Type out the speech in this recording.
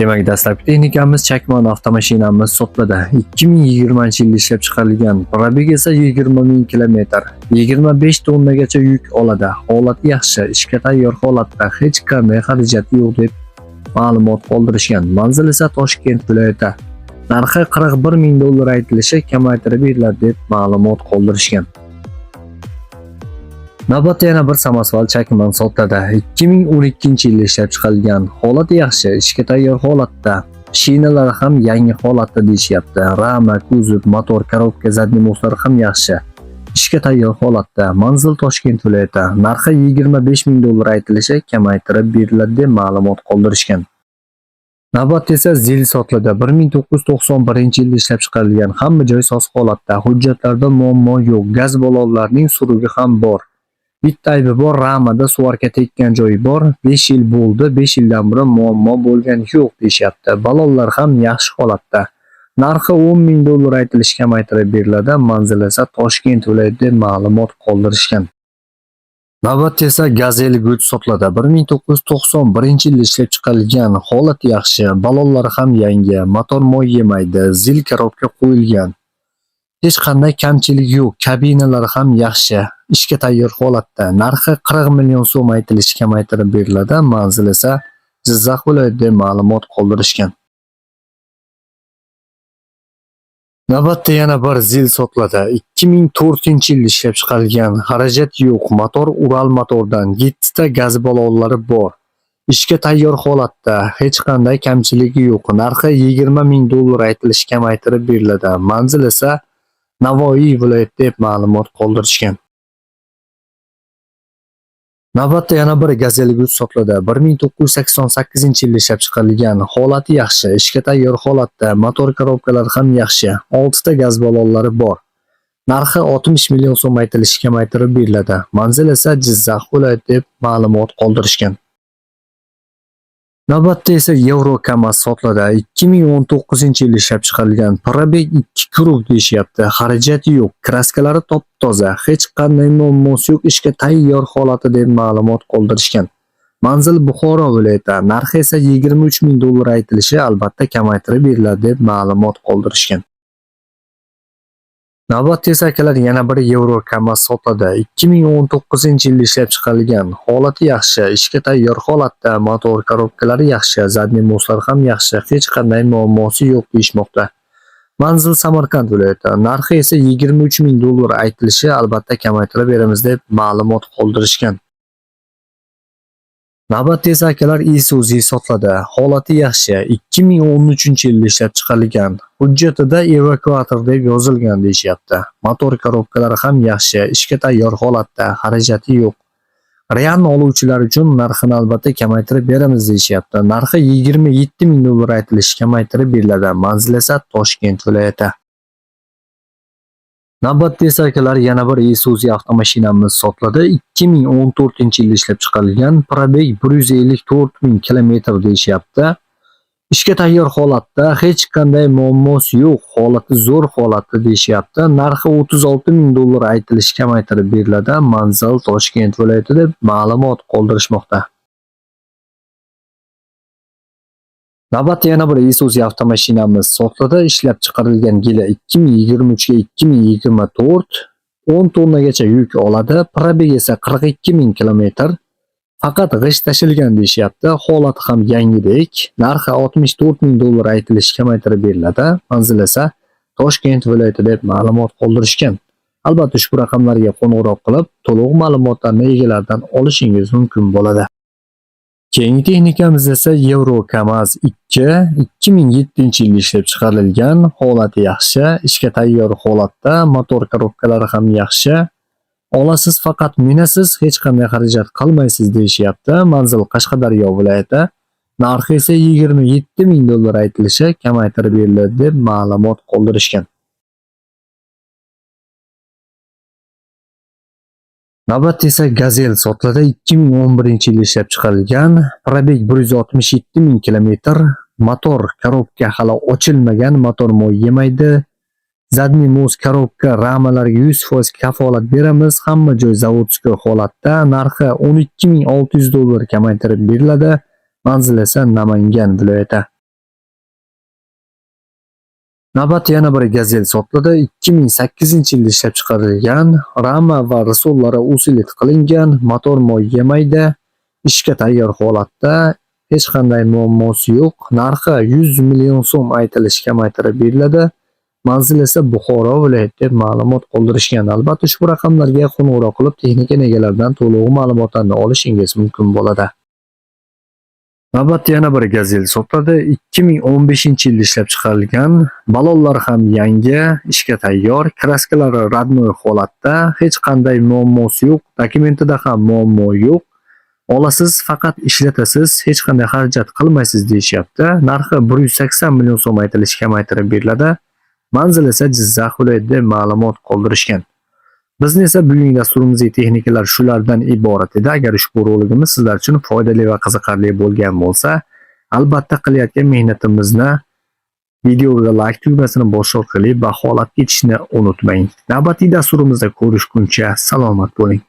Demak, dastlabki texnikamiz Chakmon avtomashinamiz sotiladi. 2020-yilda ishlab chiqarilgan, пробег esa 20 ming kilometr, 25 tonnagacha yuk oladi. Holati yaxshi, ishga tayyor holatda, hech qanday xarajat yo'q deb ma'lumot qoldirishgan. Manzil esa Toshkent viloyati. Narxi 41 ming dollar aytilishi, kamaytirib beriladi deb ma'lumot qoldirishgan. Navbatda yana bir samosval Chakman sotiladi. 2012-yilda ishlab chiqarilgan. Holati yaxshi, ishga tayyor holatda. Shinalari ham yangi holatda deyishyapti. Rama, kuzov, motor, коробка, задний мост lar ham yaxshi. Ishga tayyor holatda. Manzil Toshkent viloyati. Narxi 25 ming dollar aytilishi, kamaytirib beriladi deb ma'lumot qoldirishgan. Navbatda esa Zil sotiladi. 1991-yilda ishlab chiqarilgan. Hamma joy soz holatda. Hujjatlarda muammo yo'q. Gaz ballonlarining surugi ham bor. Bitta aybi bor, ramada сварка tekkan joyi bor. 5 yil bo'ldi, 5 yildan beri muammo bo'lgani yo'q deyishyapti. Ballonlar ham yaxshi holatda. Narxi 10 ming dollar aytilishi, kamaytirib beriladi. Manzil esa Toshkent viloyati deb ma'lumot qoldirishgan. Navbatda esa Gazel Good sotiladi. 1991-yilda ishlab chiqarilgan, holati yaxshi, ballonlari ham yangi, motor moy yemaydi, Zil коробка qo'yilgan. Hech qanday kamchilik yo'q, kabinalari ham yaxshi, ishga tayyor holatda. Narxi 40 million so'm aytilishi, kamaytirib beriladi. Manzil esa Jizzax viloyati deb ma'lumot qoldirishgan. Navbatda yana bir Zil sotiladi. 2004-yilda ishlab chiqarilgan, xarajat yo'q, motor Ural motordan, 7 ta gaz ballonlari bor. Ishga tayyor holatda, hech qanday kamchiligi yo'q. Narxi 20 ming dollar aytilishi, kamaytirib beriladi. Manzil esa Navoiy viloyati deb ma'lumot qoldirishgan. Navbatda yana bir Gazel Good sotiladi. 1988-yilda ishlab chiqarilgan, holati yaxshi, ishga tayyor holatda, motor коробка lari ham yaxshi, 6 ta gaz ballonlari bor. Narxi 60 million so'm aytilishi, kamaytirib beriladi. Manzil esa Jizzax viloyati deb ma'lumot qoldirishgan. Navbatda esa Euro Kamaz sotiladi. 2019-yilda ishlab chiqarilgan. Пробег 2 круг deyishyapti. Xarajati yo'q, краска lari top-toza, hech qanday muammosi yo'q, ishga tayyor holati deb ma'lumot qoldirishgan. Manzil Buxoro viloyati. Narxi esa 23 ming dollar aytilishi, albatta kamaytirib beriladi deb ma'lumot qoldirishgan. Navbatda esa akalar yana bir Euro Kamaz sotiladi. 2019-yilda ishlab chiqarilgan. Holati yaxshi, ishga tayyor holatda, motor коробка lari yaxshi, задний мост lar ham yaxshi, hech qanday muammosi yo'q deyishmoqda. Manzil Samarqand viloyati. Narxi esa 23 ming dollar aytilishi, albatta kamaytirib beramiz deb ma'lumot qoldirishgan. Navbatda esa akalar Isuzu sotiladi. Holati yaxshi. 2013-yilda ishlab chiqarilgan. Hujjatida evakuator deb yozilgan deyishyapti. Motor коробка lari ham yaxshi, ishga tayyor holatda, xarajati yo'q. Real oluvchilar uchun narxini albatta kamaytirib beramiz deyishyapti. Narxi 27 ming dollar aytilishi, kamaytirib beriladi. Manzil esa Toshkent viloyati. Navbatda esa akalar yana bir Isuzu avtomashinamiz sotiladi. 2014-yilda ishlab chiqarilgan, пробег 154 ming kilometr deyishyapti. Ishga tayyor holatda, hech qanday muammosi yo'q, holati zo'r holatda deyishyapti. Narxi 36 ming dollar aytilishi, kamaytirib beriladi. Manzil Toshkent viloyati deb ma'lumot qoldirishmoqda. Navbatda yana bir Isuzu avtomashinamiz sotiladi. Ishlab chiqarilgan yili 2023 ga 2024, 10 tonnagacha yuk oladi. Пробег esa 42 ming kilometr. Faqat g'isht tashilgan deyishyapti. Holati ham yangidek. Narxi 64 ming dollar aytilishi, kamaytirib beriladi. Manzil esa Toshkent viloyati deb ma'lumot qoldirishgan. Albatta ushbu raqamlarga qo'ng'iroq qilib, to'liq ma'lumotlarni egalaridan olishingiz mumkin bo'ladi. Keyingi texnikamiz esa Euro Kamaz 2, 2007-yilda ishlab chiqarilgan, holati yaxshi, ishga tayyor holatda, motor коробка lari ham yaxshi. Olasiz, faqat minasiz, hech qanday xarajat qilmaysiz deyishyapti. Manzil Qashqadaryo viloyati. Narxi esa 27 ming dollar aytilishi, kamaytirib beriladi deb ma'lumot qoldirishgan. Navbatda esa Gazel sotiladi. 2011-yilda ishlab chiqarilgan, пробег 167 ming kilometr, motor коробка hali ochilmagan, motor moy yemaydi. Задний мост, коробка, ramalarga 100% kafolat beramiz. Hamma joy заводской holatda. Narxi 12 600 dollar, kamaytirib beriladi. Manzil esa Namangan viloyati. Navbatda yana bir Gazel sotiladi. 2008-yilda ishlab chiqarilgan, rama va rissollari усилить qilingan, motor moy yemaydi, ishga tayyor holatda, hech qanday muammosi yo'q. Narxi 100 million so'm aytilishi kamaytirib beriladi. Manzil esa Buxoro viloyati deb ma'lumot qoldirishgan. Albatta, ushbu raqamlarga qo'ng'iroq qilib, texnika egalaridan to'liq ma'lumotlarni olishingiz mumkin bo'ladi. Navbatda yana bir Gazel sotiladi. 2015-yilda ishlab chiqarilgan, balonlar ham yangi, ishga tayyor, краска lari родной holatda, hech qanday muammosi yo'q, dokumentida ham muammo yo'q. Olasiz, faqat ishlatasiz, hech qanday xarajat qilmaysiz deyishyapti. Narxi 180 million so'm aytilishi kamaytirib beriladi. Manzil esa Jizzax viloyati deb ma'lumot qoldirishgan. Bizni esa bugungi dasturimizdagi texnikalar shulardan iborat edi. Agar ushbu roligimiz sizlar uchun foydali va qiziqarli bo'lgan bo'lsa, albatta qilayotgan mehnatimizni videoga like tugmasini bosish orqali baholab ketishni unutmang. Navbatdagi dasturimizda ko'rishguncha salomat bo'ling.